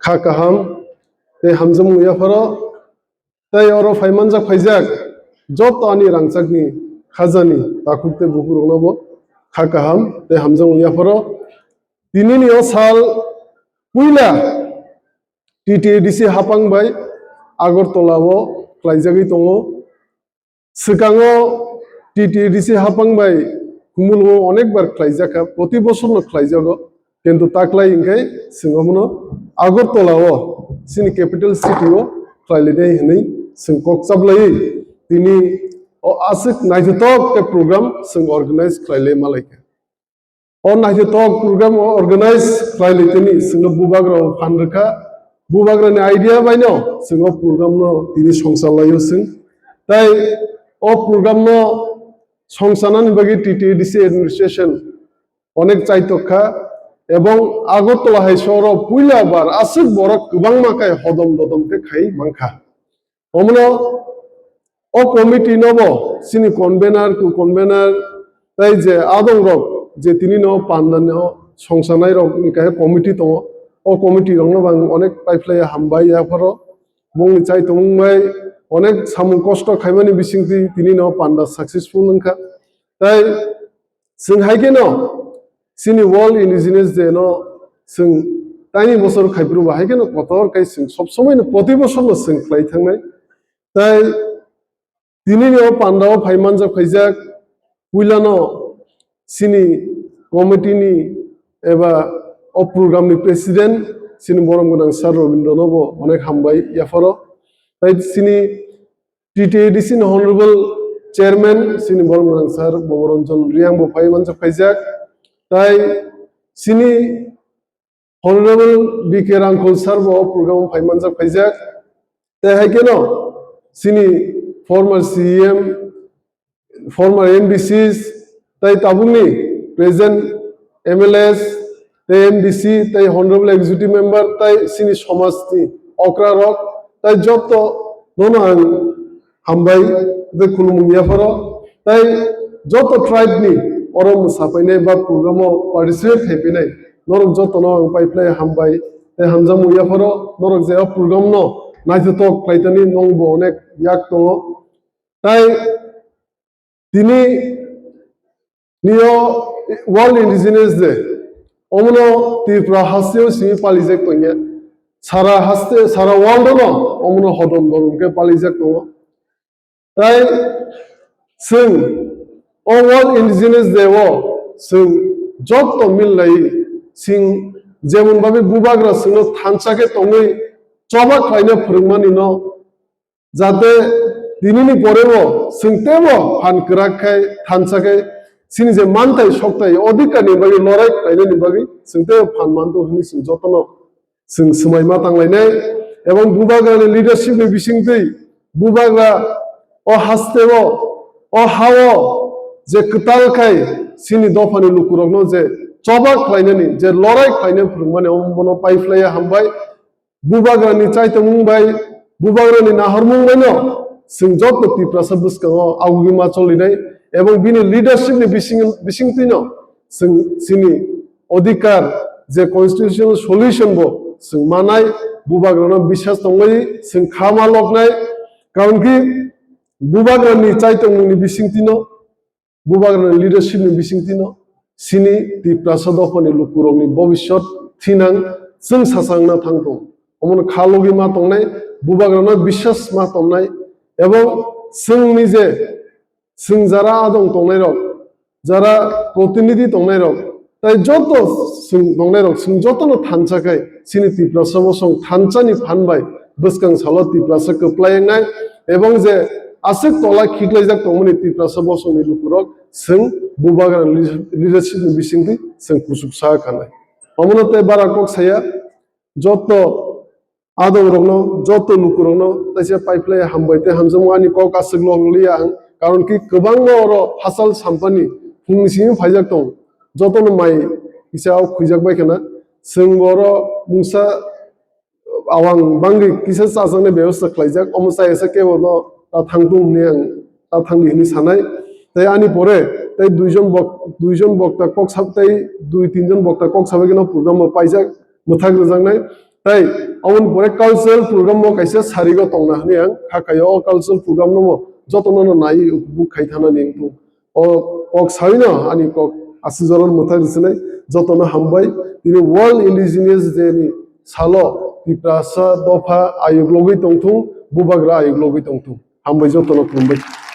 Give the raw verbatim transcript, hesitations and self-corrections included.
kha kaham tei hamjakmung yapharo, tei oro phaimanjak phaijak joto ani rangchakni khajani takhuk tei bukurokno bo kha kaham tei hamjakmung yapharo. Tinini o sal puila T T A D C hapang bai Agartala o khlaijagwi tongo. Swkango T T A D C hapang bai Khumulwngo onek bar khlaijakha, proti bosorno khlaijago, kintu taklai hwnkhe chwng omono Agartala o chini capital city o khlailainai hwnwi chwng kok chaplaiwi tini o aswk naithothok khe program chwng organize khlailai malaikha. O naithothok program o organize khlailai tini chwngno bubagra o phan rwkha. Bubagrani idea baino chwng o program no tini songsa laio chwng. Tai o program no songsanani bagwi T T A D C administration onek chaitok kha, ebong Agartala hai sohoro puila bar aswk borok kwbangma khe hodom dodom khe khai mankha. Omono o committee no bo chini convener, co-convener, tai je adong rok je tini no panda no songsanai rok ni kaisa committee tongo. O committee rok no bo ang onek paiphlai hambai yapharo. Bongni chai tongmung bai onek samung kosto khaimani bisingtwi tini no panda successful wngkha. Tai chwng hai kheno chini World Indigenous Day no chwng taini bosor khaiphuru bo hai kheno kotor kai chwng sob somoi no proti bosor no chwng khlai thangnai. Tai tini ni o panda o phai manjak phaijak puila no chini committee ni eba o program ni president chini borom gwnang sir Robindra no bo onek hambai yapharo. Tai chini T T A D C ni honorable chairman chini borom gwnang sir Boboranjan Reang bo phai manjak phaijak. Tai chini honorable B K Rangkhol sir bo o program o phai manjak phaijak. Tai hai kheno chini former C E M, former M D Cs, tai tabukni present M L As, tai M D C, tai honorable executive member, tai chini somajni okra rok, tai joto nono ang hambai tei khulumung yapharo, tai joto tribe ni oro mwsapainai ba program o participate khaipainai norok jotono ang paiphlai hambai tei hamjakmung yapharo, norok je o program no naithothok khlaitani nongbo onek yak tongo. Tai tini nio World Indigenous Day omono Tripura hasteo simi palijak tongya. Sara haste, sara world no omono hodom dodom khe palijak tongo. Tai chwng o World Indigenous Day o chwng joto millai chwng jemon babi bubagra chwngno thansa khe tongwi choba khlaina phwrwngmani no, jate tinini pore bo chwng teibo phan kwrak khai thansa khe chini je manthai sokthai odhikar ni bagwi lorai khlainani bagwi chwng teibo phan manto hwnwi chwng jotono chwng swmai ma tanglainai, ebong bubagra ni leadership ni bisingtwi bubagra o haste o, o ha o je kwtal khai chini dopha ni lukurokno je choba khlainani, je lorai khlainani phwrwngmani omo bono paiphlaiya hambai. Bubagra ni chaitomung bai, bubagra ni nahormung bai no chwng joto Tiprasa bwskango agugwi ma cholinai, ebong bini leadership ni bising, bisingtwi no chwng chini odhikar je constitutional solution bo chwng manai, bubagra no biswas tongwi chwng kha ma loknai, karon ki bubagra ni chaitomung ni bisingtwi no bubagrani leadership ni bisingtwi no chini Tiprasa dophani lukurokni bobiswt thinang chwng sachangna thang tong. Omono kha logi ma tongnai, bubagrano biswas ma tongnai, ebong chwngni je chwng jara adong tongnairok, jara protinidhi tongnairok, tai joto chwng tongnairok chwng jotono thansa khai chini Tiprasa bosong thansani phan bai bwskang salo Tiprasa kwplai wngnai, ebong je aswk tola khiklaijak tongmani Tiprasa bosongni lukurok chwng bubagra leadership ni bisingtwi chwng kuchuk sa khanai. Omono tei bara kok saya, joto adongrokno, joto lukurokno taisa paiphlai hambai tei hamjakmung ani kok aswk lok liya ang, karon ki kwbangma oro hachal sampani phungni simi phaijak tong, jotono mai kisa o khwijak bai khana, chwng bo oro mungsa awang bangwi kisa chajaknai bebosta khlaijak, omo chayasa kebo no ta thangtung hwnwi ang ta thangdi hwnwi sanai. Tei ani pore tei duijon bok-, duijon bokta kok sab-, tei dui tinjon bokta kok sabai kheno program o paijak, mwthak rwjaknai. Tai aboni pore cultural program no kaisa sarigo tongna hwnwi ang kha khaio. O cultural program no mo jotono no naiwi upubuk khai thana ni wngthung. O kok sawi no ani kok aswk joror mwthang rwchwnai. Jotono hambai. Tini World Indigenous Day ni salo Tiprasa dopha ayuk logwi tongthung, bubagra ayuk logwi tongthung. Hambai jotono khulumbai.